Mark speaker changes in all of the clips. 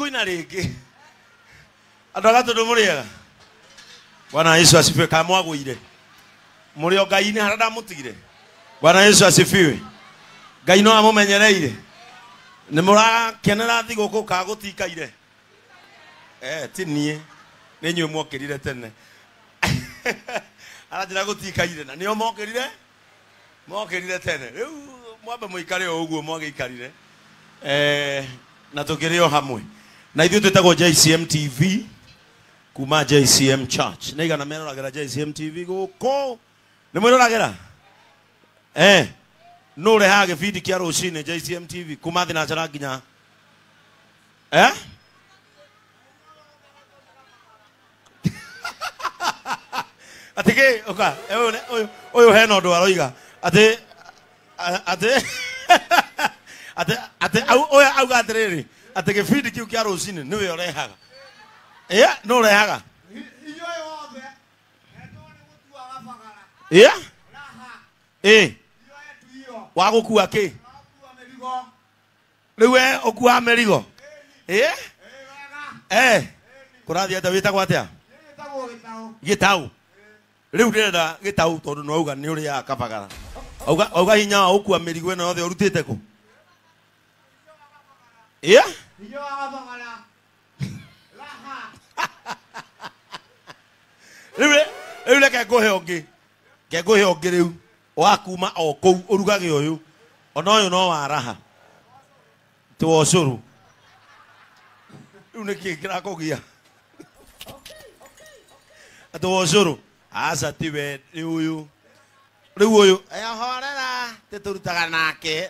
Speaker 1: Tũtikũina rĩngĩ. Andũ a Gatũndũ mũrĩega? Bwana Yesu asifiwe. Kana mwagũire? Mũrĩ o Ngai-inĩ harĩa ndamũtigire? Bwana Yesu asifiwe. Ngai no amũmenyereire. Nĩ mũrakenera thigũkũ kana gũtikaire? Ti niĩ. Nĩ inyuĩ mwokĩrire tene. Aranjĩra gũtikaire na nĩo mokĩrire? Mokĩrire tene. Rĩu mwambe mũikare o ũguo mwagĩikarire. Na tũkĩrĩ o hamwe. Na ithuĩ twĩtagwo JCM TV kuma JCM Church. Nĩ igana meroragĩra JCM TV gũkũ. Nĩ mwĩroragĩra? Nũ ũrehaga gĩbindi kĩa rũcinĩ JCM TV kuma thinacara nginya? Atĩ kĩ? Ũka, ũyũ hena ũndũ aroiga. Atĩ, atĩ, atĩ, atĩ, au, ũyũ auga atĩrĩrĩ, atĩ gĩbindi kĩu kĩa rũcinĩ nĩwe ũrehaga. Nũ ũrehaga? Wa gũkua kĩ? Rĩu we ũkuaga mĩrigo? Kũrathiĩ atĩa? Wĩtagwo atĩa? Gĩtaũ. Rĩu ndĩrenda gĩtaũ tondũ nĩ wauga nĩ ũrĩaga kabagara. Auga hinya wa gũkua mĩrigo ĩno yothe ũrutĩte kũ?
Speaker 2: Hinya wa kabagara. Raha.
Speaker 1: Rĩu reke ngũhe ũngĩ. Reke ngũhe ũngĩ rĩu. Wa kuma o kũu ũrugage ũyũ. Ona ũyũ no wa raha. Ti wa ũcũrũ. Rĩu nĩkĩ kĩrakũgia? Atĩ wa ũcũrũ. Aca ti we, nĩ ũyũ. Rĩu ũyũ, horera, tũrutaga nake.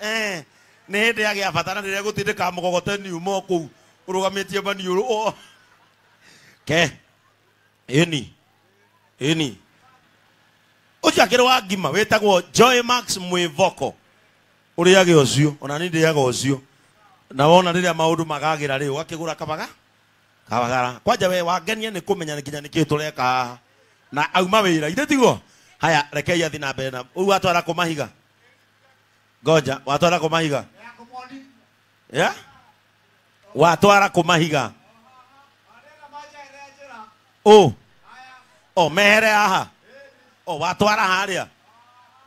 Speaker 1: Nĩ hĩndĩ yagĩa bata na rĩrĩa gũtindĩka mũgogoteni uma o kũu, ũrũgamĩtie maniũrũ. Ke. Ĩni. Ĩni. Ũcio akĩrĩ wa ngima wĩtagwo Joy Max Mwĩvoko. Ũrĩage ũcio, ona niĩ ndĩaga ũcio. Na wona rĩrĩa maũndũ magagĩra rĩ, ũgakĩgũra kabaga? Kabagara. Kwanja we wangenia nĩ kũmenya nginya nĩkĩ tũreka haha. Na auma wĩra, ithe tiguo? Haya, rekei athiĩ na mbere na ũguo watwara kũ mahiga? Ngoja, watwara kũ mahiga? Ya? Watwara kũ mahiga? Ũ. O, mehere haha. O, watwara harĩa.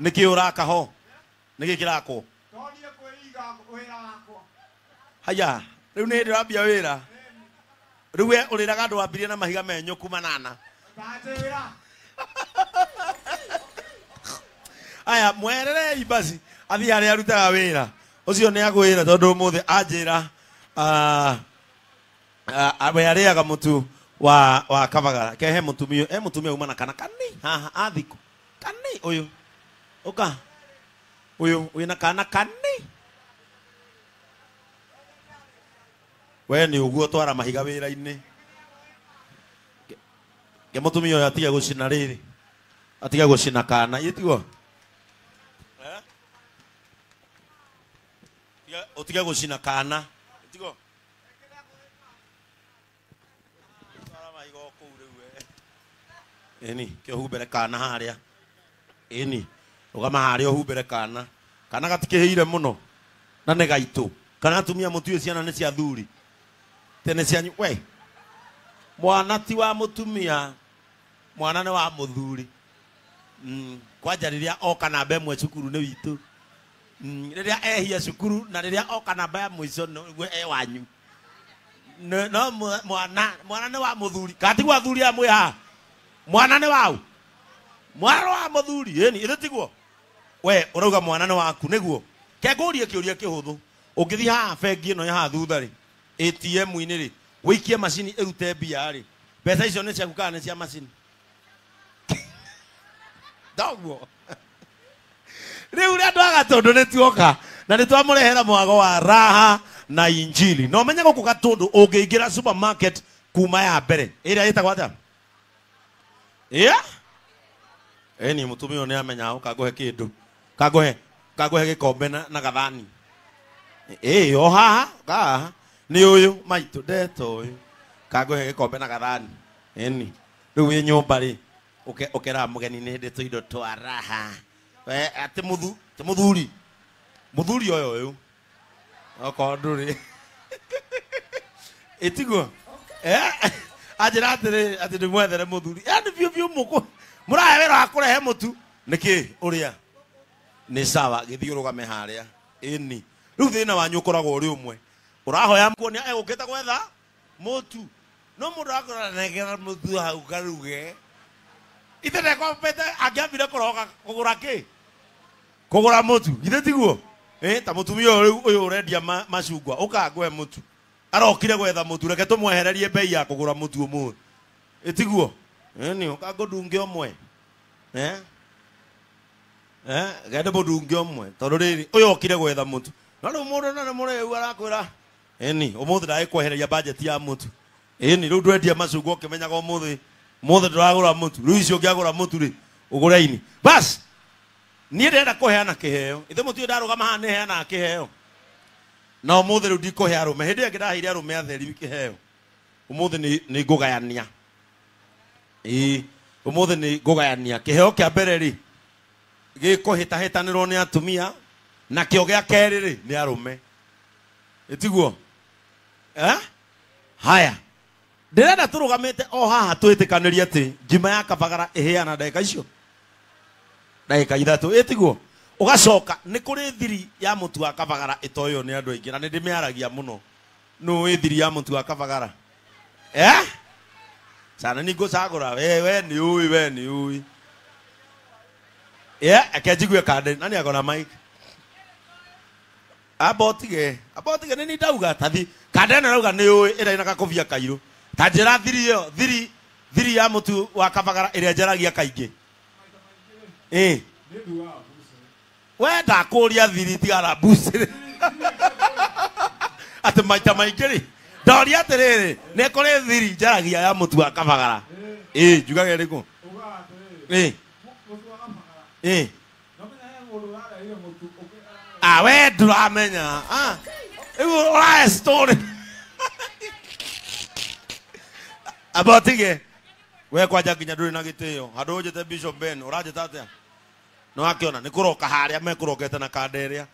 Speaker 1: Nĩkĩ ũraka ho? Nĩkĩ kĩrakwo? Haya, rĩu nĩ hĩndĩ ũrambia wĩra. Rĩu we ũrĩraga andũ wambirie na mahiga menyũku manana. Aya, mwererei basi athiĩ harĩa arutaga wĩra. Ũcio nĩ agwĩra tondũ ũmũthĩ anjĩra, we arĩaga mũtu wa kabagara. Kehe mũtumia, he mũtumia uma na kana kani haha athikũ. Kani ũyũ. Ũka. Ũyũ wĩna kana kani. We nĩ ũguo twara mahiga wĩra-inĩ. Ke mũtumia ũyũ atige gũcina rĩrĩ. Atige gũcina kana, ĩ tiguo? Ũtige gũcina kana. Tiguo? Twara mahiga o kũu rĩu we. Ĩni, kĩ ũhumbĩre kana harĩa. Ĩni, rũgama harĩa ũhumbĩre kana. Kana gatikĩhĩire mũno. Na nĩ gaitũ. Kana atumia mũtiũĩ ciana nĩ cia thuri. Tene cianyu, we. Mwana ti wa mũtumia, mwana nĩ wa mũthuri. Kwanja rĩrĩa oka namba ĩmwe cukuru nĩ witũ. Rĩrĩa ehia cukuru na rĩrĩa oka namba ya mũico nĩguo e wanyu. No mwana nĩ wa mũthuri. Kana tiguo athuri aya mwĩ haha? Mwana nĩ wau? Mwana nĩ wa mũthuri, ĩni, ĩthĩ tiguo? We, ũrauga mwana nĩ waku, nĩguo? Ke ngũrie kĩũria kĩhũthũ. Ũngĩthiĩ haha bengi ĩno ya haha thutha rĩ, A T M-inĩ rĩ, wĩikie macini ĩrute mbia rĩ, mbeca icio nĩ ciaku kana nĩ cia macini? Ndoguo. Rĩu ũrĩa andũ a Gatũndũ nĩ tuoka na nĩ twamũrehera mwago wa raha na injili. Na ũmenye gũkũ Gatũndũ ũngĩingĩra supermarket kuma ya mbere ĩrĩa ĩtagwo atĩa? Yeah? Ĩni mũtumia ũyũ nĩ amenya ũka ngũhe kĩndũ. Kangũhe gĩkombe na gathani. O haha, haha. Nĩ ũyũ maitũ ndeta ũyũ. Kangũhe gĩkombe na gathani. Ĩni. Rĩu wĩ nyũmba rĩ, ũkera mũgeni nĩ ndĩ tũindo twa raha. We, atĩ atĩ mũthuri. Mũthuri ũyũ ũyũ. Okorwo ndũrĩ. Ĩtiguo? Anjĩra atĩrĩ atĩ ndĩmwethere mũthuri. Yaani biũ biũ mũkũ mũrahe wĩra wa kũrehe mũtu. Nĩkĩ ũrĩa? Nĩ sawa gĩthiĩ ũrũgame harĩa. Ĩni. Rĩu thĩna wanyu ũkoragwo ũrĩ ũmwe. Ũrahoya kuonia egũkĩte gwetha mũtu. No mũndũ akora negera mũtu hau karuge. Ithe ndekombete angĩambire kũroga kũgũra kĩ? Kũgũra mũtu. Githĩ tiguo? Ta mũtumia ũyũ rĩu ũyũ ũrendia macungwa ũka ngũhe mũtu. Arokire gwetha mũtu reke tũmwehererie bei ya kũgũra mũtu ũmũthĩ. Ĩtiguo? Ĩni ũka ngũndunge ũmwe. Gende mũndunge ũmwe tondũ rĩrĩ ũyũ okire gwetha mũtu. No rĩu mũndũ na nĩ mũrĩu arakwĩra ĩni ũmũthĩ ndagĩkwehereria budget ya mũtu. Ĩni rĩu ndwendia macungwa ũkĩmenyaga ũmũthĩ mũthĩ ndũragũra mũtu. Rĩu icio ũngĩagũra mũtu rĩ ũgũre ini. Bas niĩ ndĩrenda kũheana kĩheo. Ithe mũtiũĩ ndarũgama haha nĩheanaga kĩheo. Na ũmũthĩ rĩu ndikũhe arũme. Hĩndĩ ĩyo ĩngĩ ndaheire arũme atheri kĩheo. Ũmũthĩ nĩ ngũgayania. Ĩĩ ũmũthĩ nĩ ngũgayania. Kĩheo kĩa mbere rĩ gĩkũhĩtahĩtanĩrwo nĩ atumia na kĩo gĩa kerĩ rĩ nĩ arũme. Ĩtiguo? Haya. Ndĩrenda tũrũgamĩte o haha twĩtĩkanĩrie atĩ ngima ya kabagara ĩhĩana ndagĩka icio. Ndagĩka ithatũ. Ĩtiguo? Ũgacoka nĩ kũrĩ thiri ya mũtu wa kabagara ĩtoywo nĩ andũ aingĩ na nĩ ndĩmĩaragia mũno. Nũ wĩ thiri ya mũtu wa kabagara? Sana nĩ ngũcagũra. We nĩ ũĩ, we nĩ ũĩ. Eke njigue kande. Nani akona mic? Abotige. Abotige nĩ ndauga tathi. Kande ĩno rauga nĩ ũĩ ĩrĩa ĩna gakobia kairũ. Ta njĩra thiri ĩyo, thiri ya mũtu wa kabagara ĩrĩa njaragia kaingĩ. We ndakũria thiri tigara mbucĩrĩ. Atĩ maita maingĩ rĩ ndoria atĩrĩrĩ nĩ kũrĩ thiri njaragia ya mũtu wa kabagara. Njugaga ĩrĩkũ? We ndũramenya. Rĩu ũrahe story. Abotige. We kwanja nginya ndũrĩ na gĩtĩo. Handũ ũnjĩte Bishop Ben ũranjĩta atĩa? No akĩona nĩ kũroka harĩa mekũrokete na kanda ĩrĩa.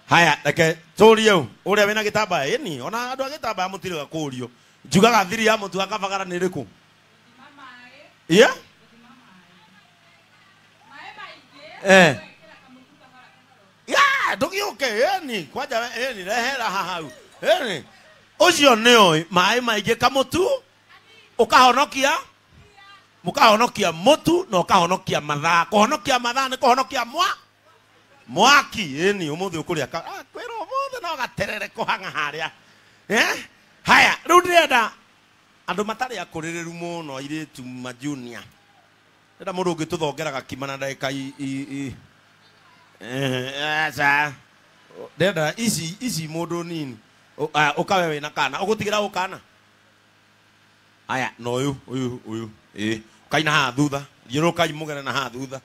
Speaker 1: Haya reke tũrie ũ ũrĩa wĩna gĩtambaya. Ĩni ona andũ a gĩtambaya mũtirĩga kũrio. Njugaga thiri ya mũtu wa kabagara nĩ ĩrĩkũ? Ya ndũgĩũke. Ĩni kwanja ĩni rehera haha hau. Ĩni ũcio nĩ ũĩ maĩ maingĩ kamũtu ũkahonokia mũkahonokia mũtu na ũkahonokia mathaa. Kũhonokia mathaa nĩ kũhonokia mwaki. Ĩni ũmũthĩ ũkũrĩa kwĩrwo ũmũthĩ no gaterere kũhang'a harĩa. Haya rĩu ndĩrenda andũ matarĩ akũrĩrĩru mũno airĩtu ma junior. Ndĩrenda mũndũ ũngĩtũthongera gakima na ndagĩka aca. Ndĩrenda ici mũndũ nini. Ũkawe wĩna kana. Ũgũtigĩra ũkana? Haya na ũyũ ũyũ ũyũ. Ũkaina haha thutha. Thiũrũrũkai mũgere na haha thutha.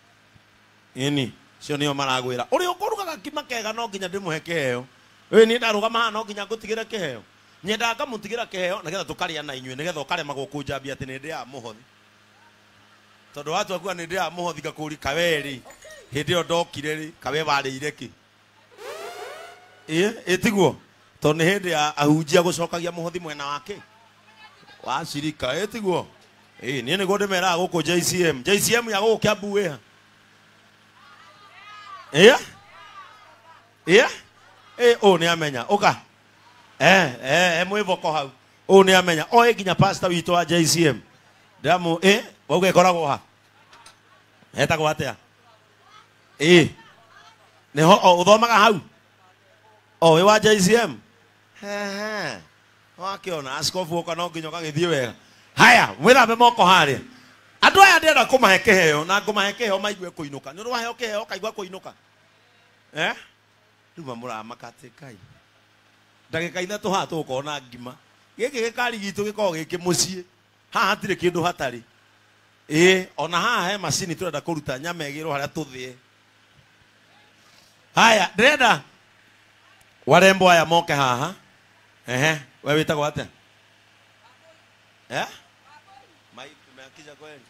Speaker 1: Ĩni cio nĩo maragwĩra. Ũrĩa ũkũruga gakima kega no nginya ndĩmũhe kĩheo. Niĩ ndarũgama haha no nginya ngũtigĩre kĩheo. Nyendaga ngamũtigĩra kĩheo nĩgetha tũkarĩa na inyuĩ nĩgetha ũkaremagwo kũnjambia atĩ nĩ ndĩaga mũhothi. Tondũ watua kuga nĩ ndĩaga mũhothi ngakũũria kawe rĩ hĩndĩ ĩyo ndokire rĩ kawe warĩire kĩ? Ĩtiguo? Tondũ nĩ hĩndĩ ya ahunjia gũcokagia mũhothi mwena wake wa cirika. Ĩtiguo? Niĩ nĩguo ndĩmeraga gũkũ JCM. JCM ya gũkũ Kiambu ĩha? Ũũ nĩ amenya. Ũka. Mwĩboko hau. Ũũ nĩ amenya. Oĩ nginya pastor witũ wa JCM. Ndĩramũ, wauga ĩkoragwo ha? Etagwo atĩa? Nĩho ũthomaga hau? Wĩ wa JCM? Wakĩona askofu ũka no nginya ũgagĩthiĩ wega. Haya, mwĩthambe moko harĩa. Andũ aya ndĩrenda kũmahe kĩheo na ngũmahe kĩheo maigue kũinũka. Nĩ ũrĩ waheo kĩheo ũkaigua kũinũka? Rĩu mamũramaka atĩ Ngai. Ndagĩka ithatũ haha tũgũkorwo na ngima. Gĩkĩ gĩkari gitũ gĩkoragwo gĩkĩ mũciĩ. Haha hatirĩ kĩndũ hatarĩ. Ona haha he macini tũrenda kũruta nyama ĩgĩrwo harĩa tũthĩe. Haya, ndĩrenda warembo aya moke haha. We wĩtagwo atĩa? Mike umeakija kweli?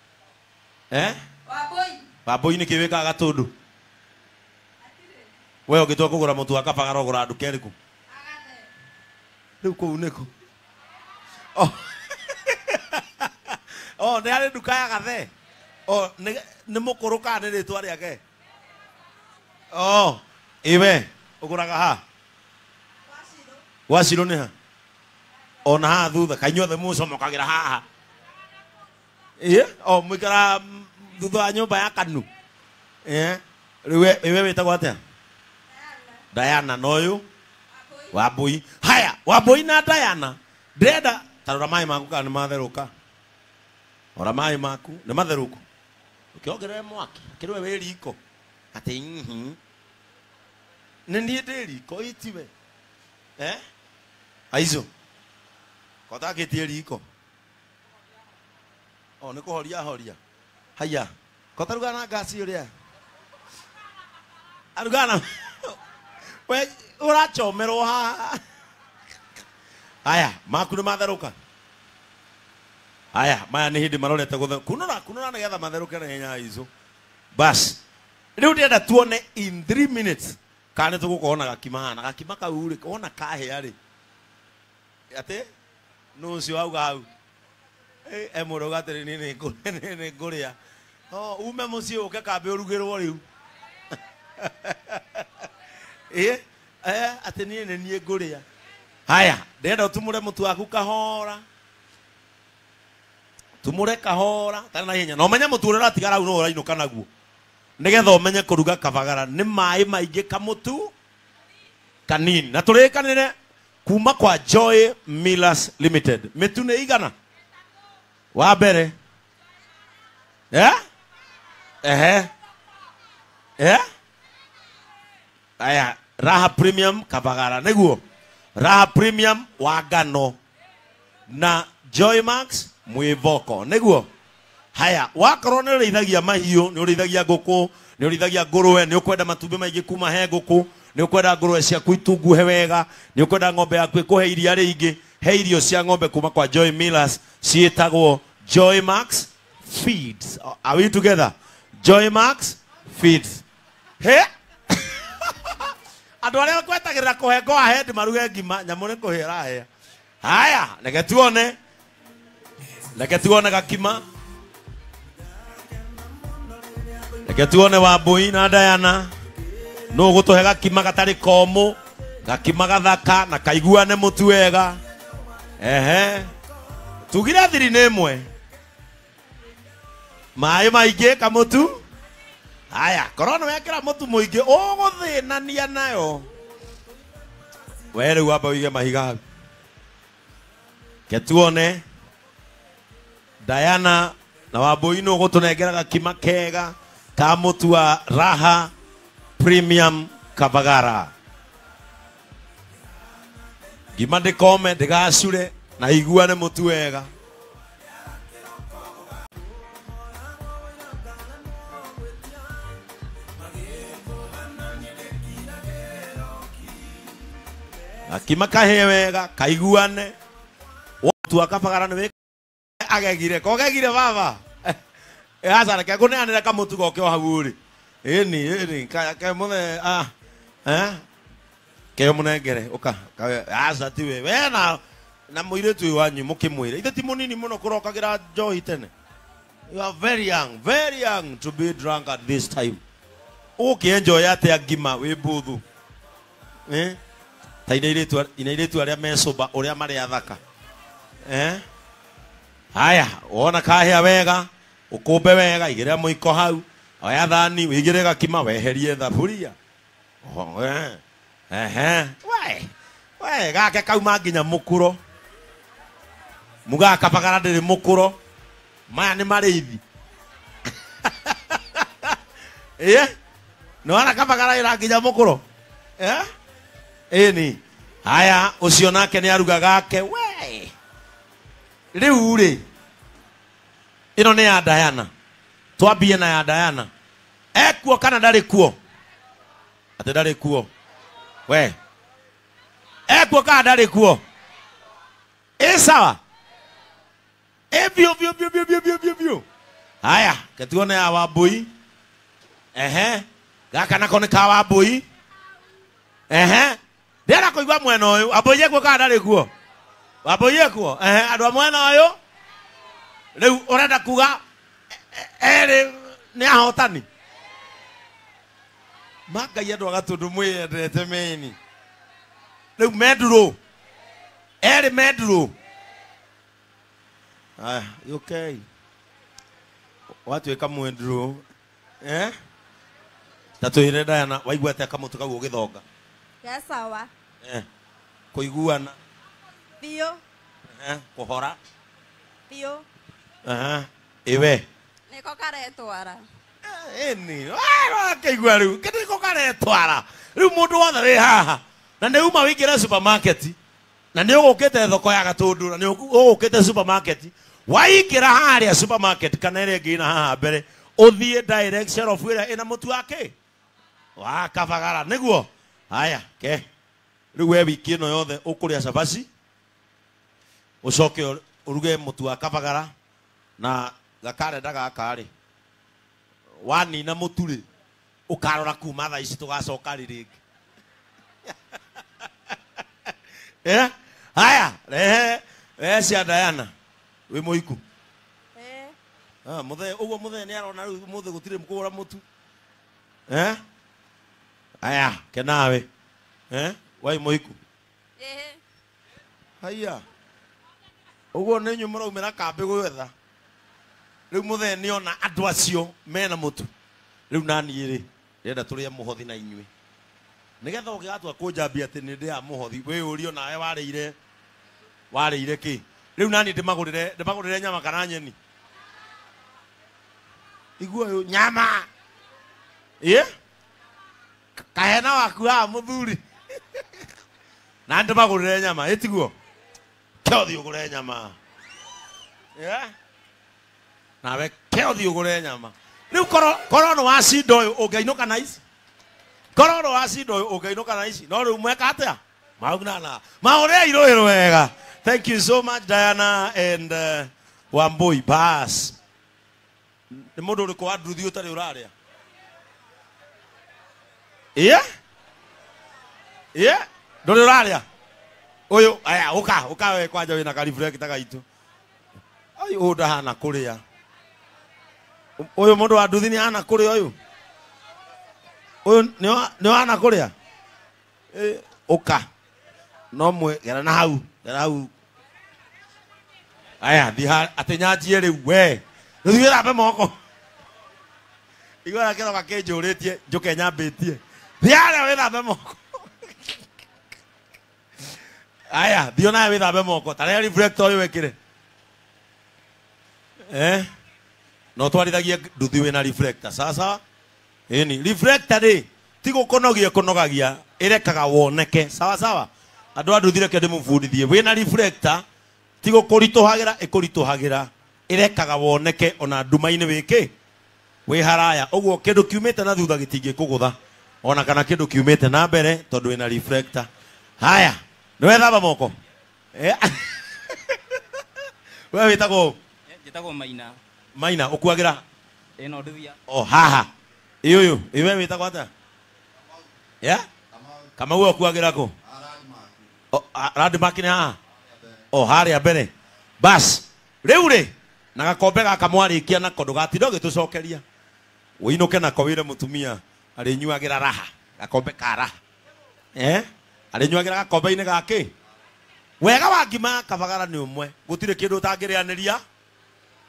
Speaker 3: Wambui.
Speaker 1: Wambui nĩ kĩ wĩkaga Gatũndũ? We ũngĩtua kũgũra mũtu wa kabagara ũgũraga nduka ĩrĩkũ? Rĩu kũu nĩkũ? Oh, nĩ harĩ nduka ya gathe. Oh, nĩ mũkũrũ kana nĩ rĩtwa rĩake? Oh, iwe ũgũraga ha? Gwa Ciro nĩ ha? Ona haha thutha kaĩ inyuothe mũcomokagĩra haha? Ĩĩ, o mũikara thutha wa nyũmba ya Kanu. Ĩĩ, rĩu iwe wĩtagwo atĩa? Diana. Na ũyũ? Wambui. Haya, Wambui na Diana. Ndĩrenda ta rora maĩ maku kana nĩ matherũka. Rora maĩ maku nĩ matherũku. Ũkĩongerere mwaki, kĩrĩwe wĩ riko. Atĩ mhm. Nĩ niĩ ndĩ riko itiwe. Eh? Aizo. Kotakĩtie riko. O nĩ kũhoria horia. Haya. Kotaruga na ngasi ũrĩa. Aruga na we ũrachomerwo haha. Haya, maku nĩ matherũka. Haya, maya nĩ hĩndĩ marorete gũthe. Kunũra kunũra nĩgetha matherũke na ihenya icio. Bas. Rĩu ndĩrenda tuone in 3 minutes kana nĩ tũgũkorwo na gakima haha. Na gakima kau rĩ, wona kahĩa rĩ. Atĩ nũ ũcio wauga hau? E mũndũ auga atĩrĩ, niĩ nĩ ngũrĩa. Oh, ume mũciĩ ũke kambĩ ũrugĩrwo rĩu. Ĩ, atĩ niĩ nĩ niĩ ngũrĩa. Haya, ndĩrenda ũtumũre mũtu waku kahora. Tumũre kahora, tarĩ na ihenya. Na ũmenye mũtu ũrĩa ũratigara hau no ũrainũka naguo. Nĩgetha ũmenye kũruga kabagara nĩ maĩ maingĩ kamũtu kanini. Na tũrĩkanĩre kuma kwa Joy Millers Limited. Mĩtu nĩ igana? Wa mbere. Eh? Ehe. Eh? Aya, Raha Premium kabagara nĩguo. Raha Premium wa ngano na Joy Max mwĩvoko nĩguo. Haya, wakorwo nĩ ũrĩithagia mahiũ, nĩ ũrĩithagia ngũkũ, nĩ ũrĩithagia ngũrũwe, nĩ ũkwenda matumbĩ maingĩ kuma he ngũkũ, nĩ ũkwenda ngũrũwe ciaku itunguhe wega, nĩ ũkwenda ng'ombe yaku ĩkũhe iria rĩingĩ, he irio cia ng'ombe kuma kwa Joy Millers ciĩtagwo Joy Max Feeds. Are we together? Joy Max Feeds. He? Andũ arĩa kwetagĩrĩra kũhe go ahead maruge ngima, nyamũ nĩ kũhĩa ĩrahĩa. Haya, reke tuone. Reke tuone gakima. Reke tuone Wambui na Diana. Nũ ũgũtũhe gakima gatarĩ komũ, gakima gathaka na kaiguane mũtu wega. Ehe. Tugire thiri nĩ ĩmwe. Maĩ maingĩ kamũtu. Haya, korwo nĩ wekĩra mũtu mũingĩ ũgũthĩnania nayo. We rĩu wamba ũige mahiga hau. Ke tuone Diana na Wambui nũ ũgũtũnengera gakima kega ka mũtu wa Raha Premium Kabagara. Ngima ndĩkome ndĩgacure na iguane mũtu wega. Gakima kahĩe wega kaiguane. Mũtu wa kabagara nĩ agegire kogegire baba. Aca reke ngũneanĩre kamũtu goke o hau rĩ. Ĩni ĩni ke mũthe ah eh ke mũnengere ũka aca tiwe we na mũirĩtu ũyũ wanyu mũkĩmwĩre ithe ti mũnini mũno kũrokagĩra njohi tene. You are very young to be drunk at this time. Ũkĩenjoy atĩa ngima wĩ mbũthũ? Eh? Ta ina irĩtu arĩa mecoba ũrĩa marĩ athaka. Eh? Haya, wona kahĩa wega, ũkũmbe wega, igĩrĩra mũiko hau, oya thani, wĩigĩrĩre gakima, weherie thaburia. Ehe. We, gake kauma nginya mũkuro. Mugaga kabagara ndĩrĩ mũkuro. Maya nĩ marĩithi. Ĩĩ? Nĩ wona kabagara ĩra nginya mũkuro? Eh? Ĩni. Haya, ũcio nake nĩ aruga gake. We. Rĩu rĩ, ĩno nĩ ya Diana. Twambie na ya Diana. Ekuo kana ndarĩ kuo? Atĩ ndarĩ kuo. We. Ekuo kana ndarĩ kuo? Ĩ sawa? Ĩ biũ biũ biũ biũ biũ biũ biũ. Haya, ke tuone ya Wambui. Ehe. Gaka nako nĩ ka Wambui. Ehe. Ndĩrenda kũigua mwena ũyũ. Wambui ekuo kana ndarĩ kuo? Wambui ekuo? Andũ a mwena ũyũ rĩu ũrenda kuga erĩ nĩ ahotani. Mangai andũ a Gatũndũ mwĩyendete meni. Rĩu mendurũ. Erĩ mendurũ. Aya, okay. Watuĩka mwendurũ. Eh? Ta twĩre Diana, waigua atĩa kamũtũ kau ũgĩthonga?
Speaker 3: Ya sawa.
Speaker 1: Eh. Kũiguana.
Speaker 3: Biũ.
Speaker 1: Eh, kũhora.
Speaker 3: Biũ.
Speaker 1: Aha. Iwe.
Speaker 3: Nĩko karetwara.
Speaker 1: Ĩni, wakĩigua rĩu, nĩko karetwara. Rĩu mũndũ wothe wĩ haha na nĩ uma wĩingĩre supermarket na nĩ ũgũkĩte thoko ya Gatũndũ na nĩ ũgũkĩte supermarket, waingĩra harĩa supermarket kana ĩrĩa ĩngĩ ĩna haha mbere, ũthiĩ direction of ĩrĩa ĩna mũtu wa kĩ? Wa kabagara, nĩguo? Haya, ke. Rĩu we wiki ĩno yothe ũkũrĩa cabaci, ũcoke ũruge mũtu wa kabagara na gakarenda gaka rĩ, wanina mũtu rĩ, ũkarora kuma thaa ici tũgacoka rĩ rĩngĩ. Eh? Haya, rehe, rehe cia Diana. Wĩ mũiku?
Speaker 3: Eh.
Speaker 1: Ah, mũthee, ũguo mũthee nĩ arona rĩu mũthĩ gũtirĩ kũgũra mũtu. Eh? Aya, kenawe. Eh? Wai mũiku?
Speaker 3: Eh.
Speaker 1: Haya. Ũguo nĩ inyuĩ mũraumĩra kambĩ gwetha. Rĩu mũthee nĩona andũ acio mena mũtu. Rĩu naniĩ rĩ, ndĩrenda tũrĩe mũhothi na inyuĩ. Nĩgetha ũngĩgatua kũnjambia atĩ nĩ ndĩaga mũhothi, wĩyũrie nawe warĩire, warĩire kĩ? Rĩu naniĩ ndĩmagũrĩre nyama kana nyeni? Igua ũyũ, nyama. Ĩ? Kahena waku haha mũthuri. Na ndĩmagũrĩre nyama, ĩ tiguo? Ke ũthiĩ ũgũre nyama. Ĩ? Nawe ke ũthiĩ ũgũre nyama. Rĩu korwo nĩ wacinda ũyũ ũngĩinũka na ici. Korwo nĩ wacinda ũyũ ũngĩinũka na ici. No rĩu mweka atĩa? Maunana. Mahũrĩre irũĩrũ wega. Thank you so much Diana and Wambui. Bas. Nĩ mũndũ ũrĩkũ wa nduthi ũtarĩ ũrarĩa? Ĩ? Ĩ? Ndũrĩ ũrarĩa? Ũyũ, aya, ũka, ũka we kwanja wĩna karibrekta gaitũ. Ai, ũyũ ndahana kũrĩa. Ũyũ mũndũ wa nduthi nĩ ahana kũrĩa ũyũ? Ũyũ nĩ ahana kũrĩa? Ĩ, ũka. No mwe, gera na hau, gera hau. Aya, thiĩ ha, atĩ nyanjie rĩu, we. Rĩu wĩthambe moko. Igua kĩroka kĩnjũrĩtie, njũke nyambĩtie. Thiĩ harĩa wĩthambe moko. Aya, thiĩ onawe wĩthambe moko. Ta rĩa reflector ũyũ wĩkĩre. Eh? No twarithagie nduthi wĩna reflector. Sasa, ĩni, reflector rĩ, ti gũkũnogia ĩkũnogagia, ĩrekaga woneke. Sawa sawa. Andũ a nduthi reke ndĩmũbundithie. Wĩna reflector, ti gũkũritũhagĩra, ĩkũritũhagĩra, ĩrekaga woneke ona nduma-inĩ wĩkĩ? Wĩ haraya. Ũguo kĩndũ kiumĩte na thutha gĩtingĩkũgũtha. Ona kana kĩndũ kiumĩte na mbere tondũ wĩna reflector. Haya, nĩ wethamba moko? Eh. We wĩtagwo?
Speaker 4: Njĩtagwo Maina.
Speaker 1: Maina, ũkuagĩra?
Speaker 4: Ĩno nduthi ya.
Speaker 1: O haha. Ĩ ũyũ, ĩ we wĩtagwo atĩa? Yeah? Kamau ũkuagĩra kũ? O, landmark nĩ haha? O harĩa mbere. Bas, rĩu rĩ, na gakombe gaka mwarĩkia nako ndũgatinda ũgĩtũcokeria. Ũinũke nako wĩre mũtumia arĩnyuagĩra raha, gakombe ka raha. Eh? Arĩnyuagĩra gakombe-inĩ gakĩ? Wega wa ngima ya kabagara nĩ ũmwe, gũtirĩ kĩndũ ũtangĩrĩanĩria.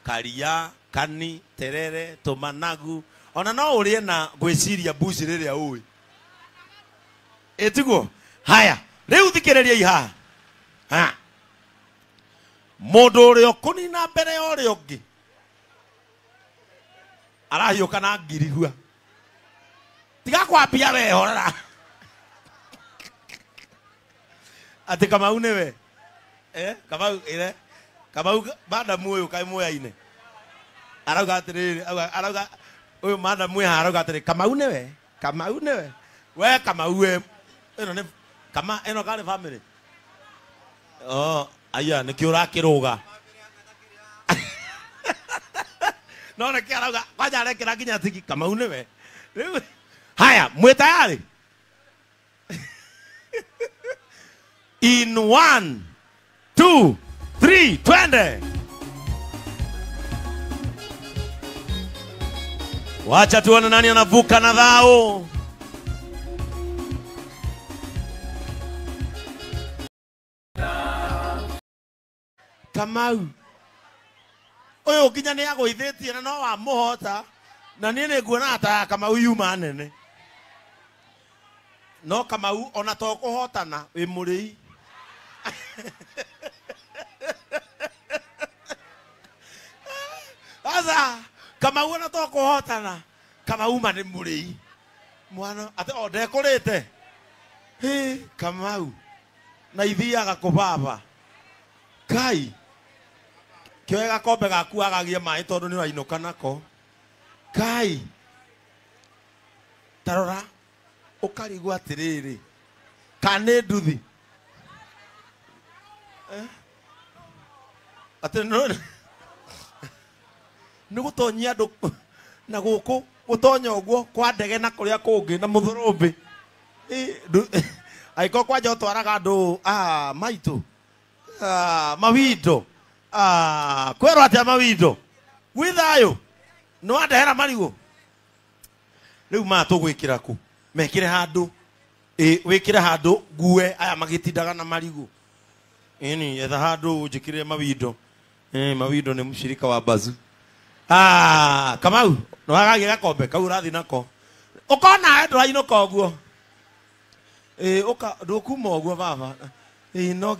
Speaker 1: Karia, kani, terere, tũmanagu, ona no ũrĩe na gwĩciria mbuci rĩrĩa ũĩ. Ĩ tiguo? Haya, rĩu thikĩrĩriai haha. Ha. Mũndũ ũrĩa ũkũnina mbere ya ũrĩa ũngĩ arahiũka na ngirigua. Tiga kwambia we, horera. Atĩ Kamau nĩwe? Eh, Kamau, ĩre. Kamau, madamu ũyũ kaĩ muoyaine? Arauga atĩrĩrĩ, arauga, ũyũ madamu ĩ haha arauga atĩrĩrĩ, Kamau nĩwe? Kamau nĩwe? We Kamau we, ĩno nĩ, kama, ĩno karĩ family? Oh, aya, nĩkĩo ũrakĩrũga. No nĩkĩo arauga, kwanja arekĩra nginya tiki, Kamau nĩwe. Rĩu, haya, mwĩ tayari? In 1, 2 3 twende. Wacha tuone nani anavuka na dhao. Kamau uyu nginya ni agũithĩtie na no wamũhota na niĩ nĩ nguona ta Kamau yuma nene no Kamau ona to kũhotana wĩ mũrĩi. Aza Kamau ona to kũhotana Kamau ma nĩ mũrĩi mwana ate o ndekũrĩte. Hĩ Kamau na ithiaga kũbaba kai kioe gakombe gaku agagie maĩ tondũ nĩ ũrainũka nako. Kai tarora ũkarigwo atĩrĩrĩ kana nĩ nduthi atĩ nĩ gũtonyia andũ na gũkũ gũtonya ũguo kwa ndege na kũrĩa kũngĩ na mũthũrũmbĩ. Angĩkorwo kwanja ũtwaraga andũ maitũ mawindo kwĩrwo atĩa mawindo gwĩ thayũ nĩ wandehera marigũ rĩu maya tũgwĩkĩra kũ mekĩre handũ wĩkĩre handũ ngue aya magĩtindaga na marigũ. Ĩni etha handũ njĩkĩre mawindo. Mawindo nĩ mũshirika wa Bazu. Kamau nĩ wagagia gakombe kau ũrathiĩ nako ũkona ndũrainũka ũguo. Ũka ndũkuma ũguo baba. No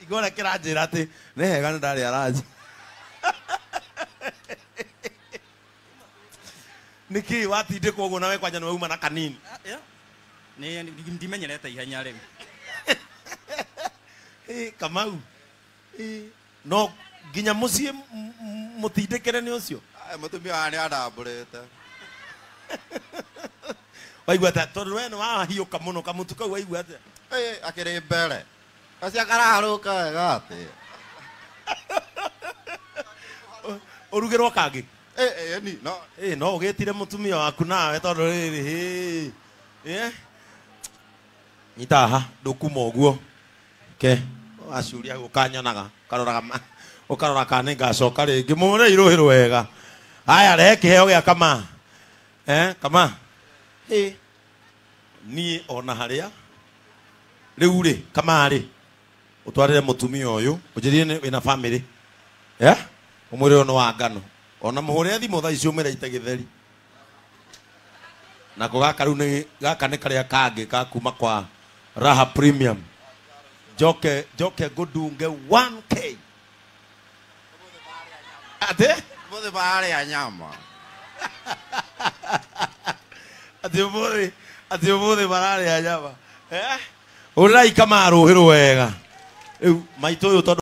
Speaker 1: igora kĩranjĩra atĩ nĩ hega nĩ ndarĩa ranji. Nĩkĩ watindĩkwo ũguo nawe kwanja nĩ wauma na kanini?
Speaker 4: Nĩ ndimenyerete ihenya rĩu.
Speaker 1: Kamau no nginya mũciĩ mũtindĩkĩre nĩ ũcio.
Speaker 2: Mũtumia wa nĩ andambũrĩte.
Speaker 1: Waigua atĩa tondũ we nĩ wahiũka mũno kamũtu kau waigua atĩa?
Speaker 2: Akĩrĩ mbere acio karaharũka wega atĩ
Speaker 1: ũrugĩrwo kangĩ.
Speaker 2: No
Speaker 1: no ũgĩtire mũtumia waku nawe tondũ rĩrĩ nyita haha ndũkuma ũguo ke wacuria gũkanyonaga ũkaroraga ũkarora kana nĩngacoka rĩngĩ mũre irũhĩrwo wega. Haya rehe kĩheo gĩa Kama. Kama niĩ ona harĩa rĩu rĩ Kama rĩ ũtwarĩre mũtumia ũyũ ũnjĩrire wĩna family ũmwĩre ũyũ nĩ wa ngano ona mũhũrĩre thimũ thaa ici ũmwĩre ite gĩtheri nako gaka rĩu nĩ gaka nĩ karĩa kangĩ ka kuma kwa Raha Premium. Njoke ngũndunge 1K atĩ
Speaker 2: ũmũthĩ mararĩa nyama.
Speaker 1: Atĩ ũmũthĩ mararĩa nyama. Ũrai Kama rũhĩrwo wega rĩu maitũ ũyũ tondũ